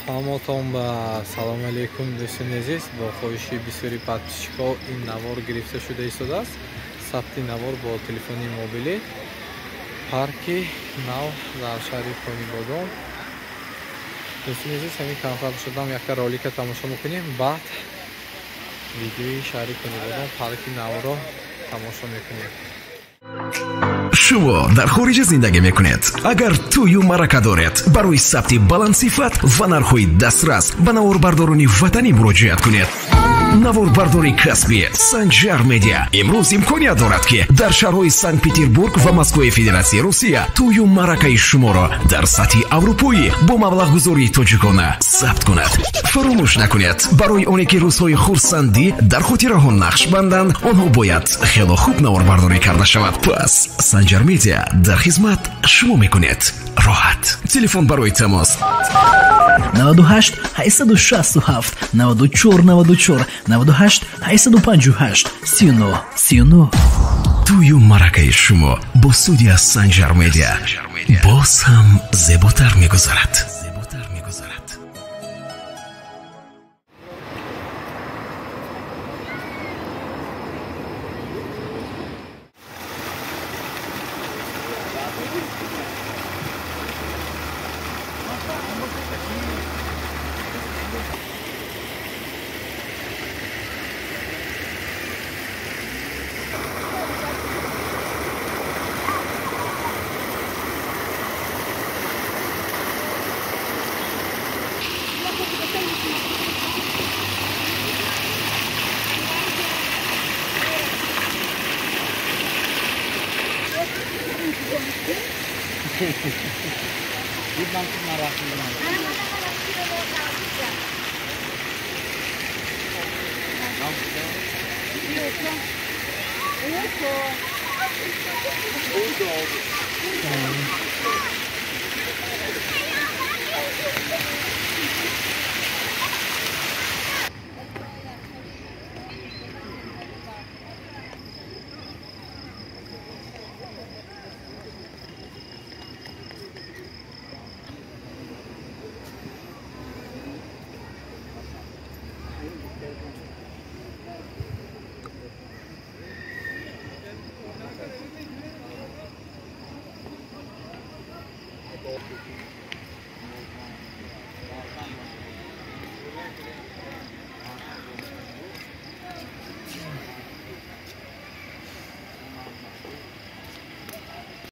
Ҳаматон ба салом алейкум, дӯстони азиз. Бо хоҳиши бисёри подписчикҳо ин навор гирифта шуда истодааст. Сабти навор бо телефони мобилӣ. Парки нав дар шаҳри Конибодом. Дӯстони азиз, ҳамин камтар шудам якта ролика тамошо мекунем, баъд видеои шаҳри Конибодом, парки навро тамошо мекунем. Шумо дар хориҷа зиндагӣ мекунед. Агар тӯю маърака доред, барои сабти баландсифат ва нархҳои дастрас ба наворбардорони ватанӣ муроҷиат кунед. Наворбардори касбӣ Санҷар Медиа имрӯз имконият дорад, ки дар шаҳрҳои Санкт-Петербург ва Москваи Федератсияи Русия тӯю маъракаи шуморо дар сатҳи аврупоӣ бо маблағгузории тоҷикона сабт кунад. Фаромӯш накунед, барои оне ки рӯзҳои хурсандӣ дар хотираҳо нақш банданд, онҳо бояд хело хуб наворбардорӣ карда шавад. Пас Санҷар Медиа дар хизмат шумо мекунед. Роҳат. Телефон барои тамос 98 867 94 94 98 858 39 39. Тӯю маъракаи шумо бо студия Санҷар Медиа боз ҳам зеботар мегузарад.